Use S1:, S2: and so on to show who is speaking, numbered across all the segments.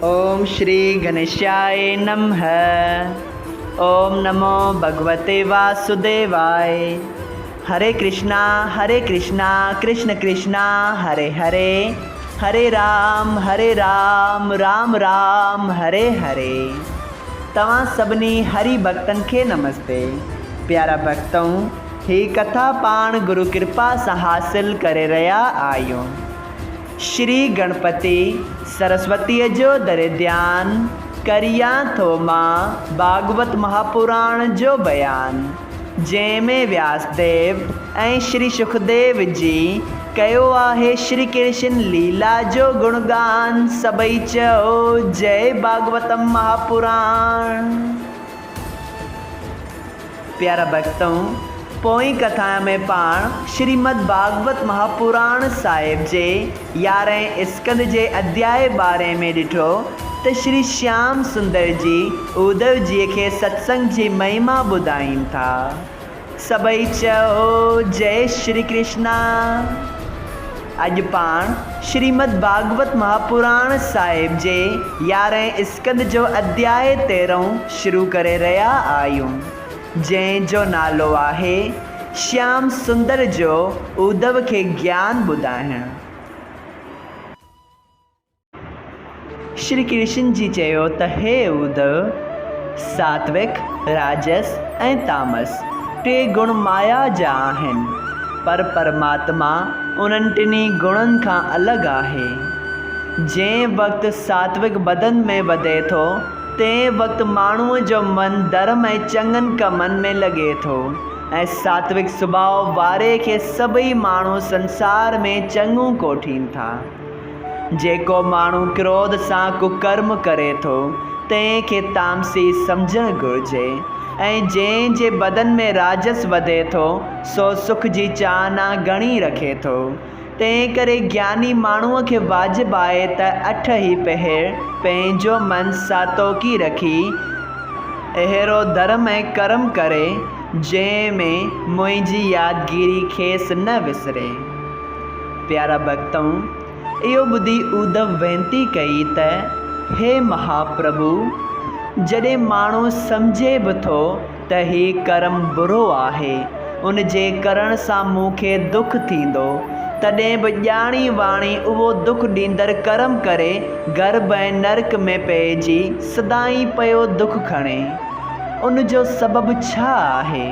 S1: اوم شري گنيشاء نمه اوم نمو ڀڳوتي واسوديواء هري ڪرشنا هري ڪرشنا ڪرشن ڪرشنا هري هري هري رام هري رام رام رام هري هري توهان سڀني هري ڀڳتن کي نمستي پيارا ڀڳتؤ هي ڪٿا پاڻ گرو ڪرپا سان حاصل ڪري رهيا آهيون. شري گڻپتي سرسوتيء جو در ڌيان ڪريان ٿو مان ڀاڳوت مهاپراڻ جو بيان، جنهن ۾ وياس ديو ۽ شري شڪديو جي ڪيو آهي شري ڪرشن ليلا جو گڻگان، سڀئي چئو جئي ڀاڳوتم مهاپراڻ. پيارا ڀڳتؤ! پوئين ڪٿا ۾ پاڻ شريمد ڀاڳوت مهاپراڻ صاحب جي يارهين اسڪنڌ جي اڌياء ٻارهين ۾ ڏٺو ته شري شيام سندر جي اودو جيء کي ستسنگ جي مهما ٻڌائين ٿا. سڀئي چئو جئي شري ڪرشنا. اڄ پاڻ شريمد ڀاڳوت مهاپراڻ صاحب جي يارهين اسڪنڌ جو اڌياء تيرهون شروع ڪري رهيا آهيون، جنهن جو نالو آهي شيام سندر جو اودو کي گيان ٻڌائڻ. شري ڪرشن جي چيو ته هي اودو! ساتوڪ، راجس ۽ تامس ٽي گڻ مايا جا آهن، پر پرماتما انهن ٽنهي گڻن کان الڳ آهي. جنهن وقت ساتوڪ بدن ۾ وڌي ٿو، تنهن وقت ماڻهوء جو من ڌرم ۽ چڱن ڪمن ۾ لڳي ٿو ۽ ساتوڪ سڀاء واري کي سڀئي ماڻهو سنسار ۾ چڱو ڪوٺين ٿا. جيڪو ماڻهو ڪروڌ سان ڪڪرم ڪري ٿو، تنهن کي تامسي سمجهڻ گهرجي ۽ جنهن جي بدن ۾ راجس وڌي ٿو، سو سک جي چاهنا گهڻي رکي ٿو. تنهن ڪري گياني ماڻهوء کي واجب آهي ته اٺ ئي پهر پنهنجو من ساتوڪي رکي، اهڙو ڌرم ۽ ڪرم ڪري، جنهن ۾ منهنجي يادگيري کيس نه وسري. پيارا ڀڳتؤ! اهو ٻڌي اودو وينتي ڪئي ته هي مهاپرڀو! جڏهن ماڻهو سمجهي به ٿو ته هي ڪرم برو آهي، ان جي ڪرڻ سان مون کي دک ٿيندو، تڏهن به ڄاڻي واڻي اهو دک ڏيندڙ ڪرم ڪري گرڀ ۽ نرڪ ۾ پئجي سدائين پيو دک کڻي. ان جو سبب ڇا آهي؟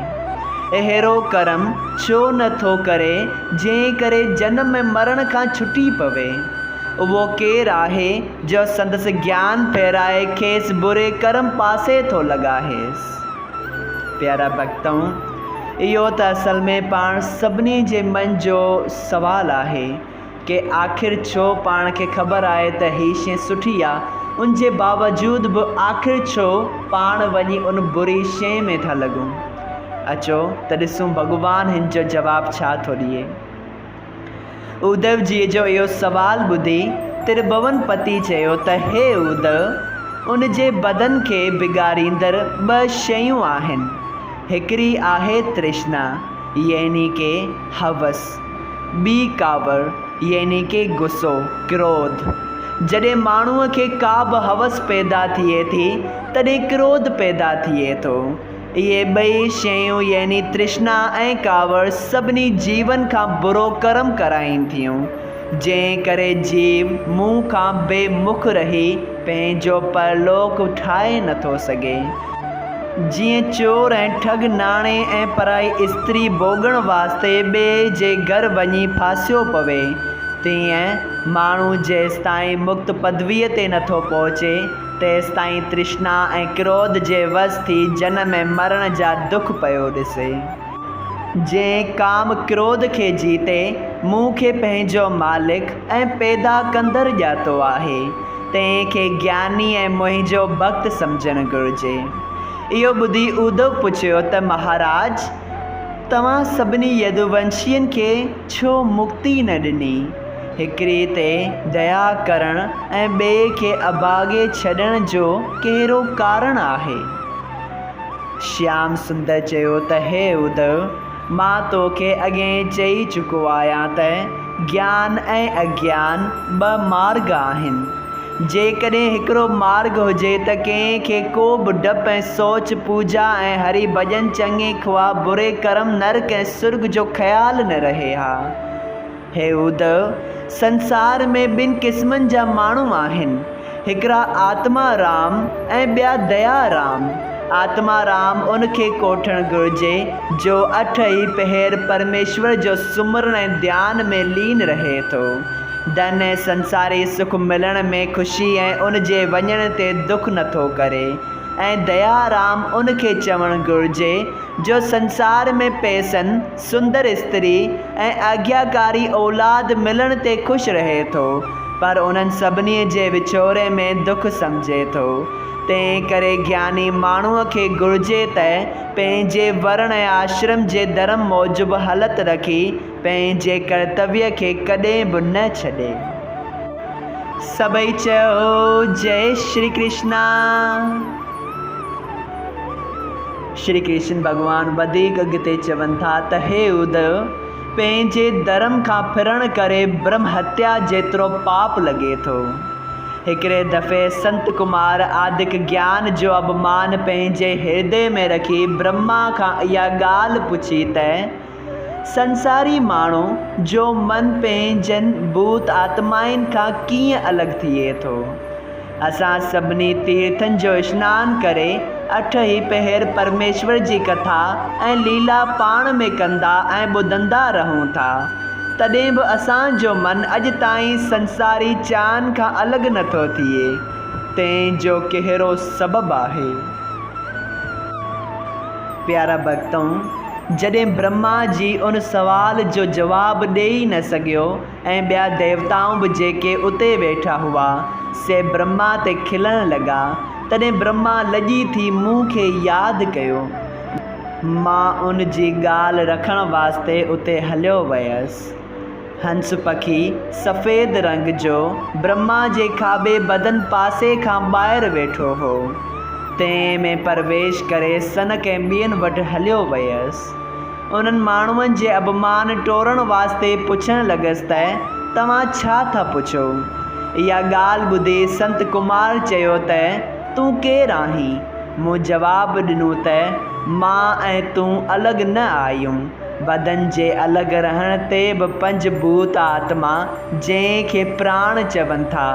S1: اهڙو ڪرم ڇو نه ٿو ڪري جنهن ڪري جنم ۽ مرڻ کان ڇٽي پوي؟ اهو ڪير آهي جو سندس گيان ڦيرائي کيس بري ڪرم پاسي ٿو لڳائيس؟ پيارا ڀڳتؤ! اهو ته اصل ۾ پاڻ سڀني جي من جو سوال آهي. ڪي آخر ڇو پاڻ کي خبر آهي ته هي شيء سٺي آ ان جي باوجود به آخر ڇو پاڻ وڃي ان بري شيء ۾ ٿا لڳون. اچو ته ڏسون ڀڳوان هن جو جواب ڇا ٿو ڏئي. اودو جيء جو اهو سوال ٻڌي ترڀون پتي چيو ته هي اودو! ان جي بدن کي بگاڙيندڙ ٻه شيون آهن. هڪڙي آهي ترشنا يعني ڪي هوس. ٻي ڪاوڙ يعني ڪي غصو، ڪروڌ. جڏهن ماڻهوء کي ڪا به هوس پيدا ٿئي ٿي، تڏهن ڪروڌ پيدا ٿئي ٿو. اهي ٻئي شيون يعني ترشنا ۽ ڪاوڙ سڀني جيون کان برو ڪرم ڪرائين ٿيون، جنهن ڪري جيو مون کان بي مک رهي پنهنجو پرلوڪ ٺاهي نٿو سگهي. جيئن چور ۽ ٺڳ ناڻي ۽ پرائي استري ڀوڳڻ واسطي ٻئي جي گهر وڃي ڦاسيو پوي، تيئن ماڻهو جيستائين مڪت پدويء تي نٿو پهچي، تيستائين ترشنا ۽ ڪروڌ جي وس ٿي جنم ۽ مرڻ جا دک پيو ڏسي. جنهن ڪام ڪروڌ کي جيتي مون کي پنهنجو مالڪ ۽ پيدا ڪندڙ ڄاتو آهي، تنهن کي گياني ۽ منهنجو ڀڳت سمجهڻ گهرجي. اهو ٻڌي اودو پڇيو ته مهاراج! توهان سڀني يدوونشين کي ڇو مڪتي نه ڏني؟ هڪڙي تي ديا ڪرڻ ۽ ٻئي کي اڀاڳي ڇڏڻ جو ڪهڙو ڪارڻ آهي؟ شيام سندر چيو ته هي اودو! مان توکي اڳهين چئي چڪو آهيان ته گيان ۽ اگيان ٻه مارڳ آهن. جيڪڏهن هڪڙو مارڳ هجي ته ڪنهن کي ڪو به ڊپ ۽ سوچ، پوڄا ۽ هري ڀڄن، چڱي خواه بري ڪرم، نرڪ ۽ سرڳ جو خيال نه رهي ها. هي اودهه، سنسار ۾ ٻن قسمن جا ماڻهو آهن. هڪڙا آتما رام ۽ ٻيا ديا رام. آتما رام ان کي ڪوٺڻ گهرجي جو اٺ ئي پهر پرميشور جو سمرڻ ۽ ڌيان ۾ لين رهي ٿو. ڌن ۽ سنساري سک ملڻ ۾ خوشي ۽ ان جي وڃڻ تي دک نٿو ڪري ۽ ديا رام ان کي چوڻ گهرجي جو سنسار ۾ پئسن، سندر استري ۽ آگياڪاري اولاد ملڻ تي خوش رهي ٿو، پر انهن سڀني جي وڇوڙي ۾ دک سمجهي ٿو. تنهن ڪري گياني ماڻهوء کي گهرجي ته پنهنجي ورڻ ۽ آشرم جي ڌرم موجب هلت رکي پنهنجي ڪرتويه کي ڪڏهن به نه ڇڏي. سڀئي چئو جئي شري ڪرشنا. شري ڪرشن ڀڳوان وڌيڪ اڳتي چون ٿا ته هي اڌو! پنهنجي ڌرم کان ڦرڻ ڪري برهم هتيا جيترو پاپ لڳي ٿو. هڪڙي دفعي سنت ڪمار آدڪ گيان جو اڀمان پنهنجي هردي ۾ رکي برهما کان اها ڳالهه پڇي ته سنساري ماڻهو جو من پنهنجن ڀوت آتمائن کان ڪيئن الڳ ٿئي ٿو؟ اسان سڀني تيرٿن جو اشنان ڪري اٺ ئي پهر پرميشور جي ڪٿا ۽ ليلا پاڻ ۾ ڪندا ۽ ٻڌندا رهون ٿا، تڏهن به اسان جو من اڄ تائين سنساري چاهن کان الڳ نٿو ٿئي، تنهن جو ڪهڙو سبب آهي؟ پيارا ڀڳتؤ! جڏهن برهما جي ان سوال جو جواب ڏيئي نه سگهيو ۽ ٻيا ديوتائون به جيڪي اتي ويٺا هئا، سي برهما تي کلڻ لڳا، تڏهن برهما لڄي ٿي مون کي ياد ڪيو. مان ان جي ڳالهه رکڻ واسطي اتي هليو ويس. هنس پکي، سفيد رنگ جو، برهما جي کاٻي بدن پاسي کان ٻاهر ويٺو هو. تنهن ۾ پرويش ڪري سنڪ ۽ ٻين وٽ هليو ويس. انهن ماڻهن جي اڀمان ٽوڙڻ واسطي پڇڻ لڳس ته، توهان ڇا ٿا پڇو؟ اها ڳالهه ٻڌي سنت ڪمار چيو ته، تون ڪير آهين؟ مون جواب ڏنو ته، مان ۽ تون الڳ نه آهيون. بدن جي الڳ رهڻ تي به پنج ڀوت آتما، جنهن کي پراڻ چون ٿا،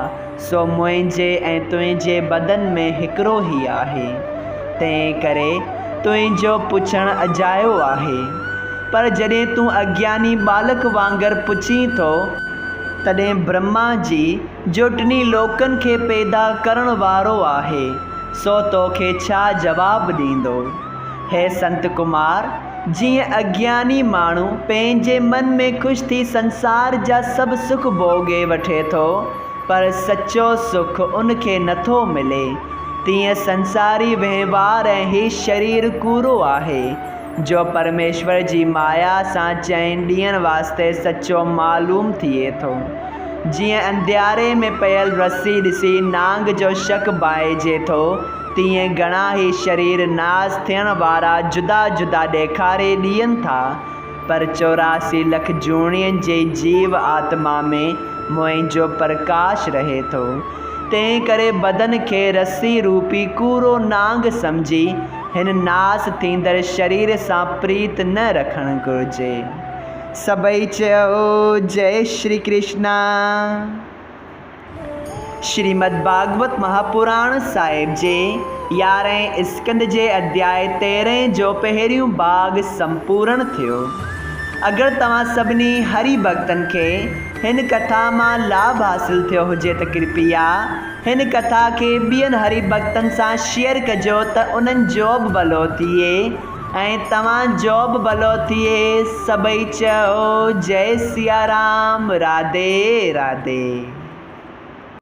S1: سو منهنجي ۽ تنهنجي بدن ۾ هڪڙو ئي آهي. تنهن ڪري تنهنجو پڇڻ اجايو آهي. پر جڏهن تون اگياني ٻالڪ وانگر پڇين ٿو، تڏهن برهما جي، جو ٽنهي لوڪن کي پيدا ڪرڻ وارو آهي، سو توکي ڇا جواب ڏيندو؟ هي سنت ڪمار! جيئن اگياني ماڻهو پنهنجي من ۾ خوش ٿي سنسار جا سڀ سک ڀوڳي وٺي ٿو، پر سچو سک ان کي نٿو ملي، تيئن سنساري وهنوار ۽ هي شرير ڪوڙو آهي، جو پرميشور جي مايا سان چئن ڏينهن واسطي سچو معلوم ٿئي ٿو. جيئن انڌياري ۾ پيل رسي ڏسي نانگ جو شڪ ڀانئجي ٿو، تيئن گهڻا هي شرير ناس ٿيڻ وارا جدا جدا ڏيکاري ڏين ٿا، پر 84 لک جوڻين جي جيو آتما ۾ منهنجو پرڪاش رهي ٿو. تنهن ڪري بدن کي رسي روپي ڪوڙو نانگ سمجهي هن ناس ٿيندڙ شرير سان پريت نه رکڻ گهرجي. سڀئي چئو جئي شري ڪرشنا. شريمد ڀاڳوت مهاپراڻ صاحب جي يارهين اسڪنڌ جي اڌياء تيرهين جو پهريون ڀاڳ سمپورڻ ٿيو. اگر توهان سڀني هري ڀڳتن کي هن ڪٿا مان لاڀ حاصل ٿيو هجي ته ڪرپيا هن ڪٿا کي ٻين هري ڀڳتن سان شيئر ڪجو ته انهن جو به ڀلو ٿئي ۽ توهان جو به ڀلو ٿئي. سڀئي چئو جئي سيارام راڌي راڌي.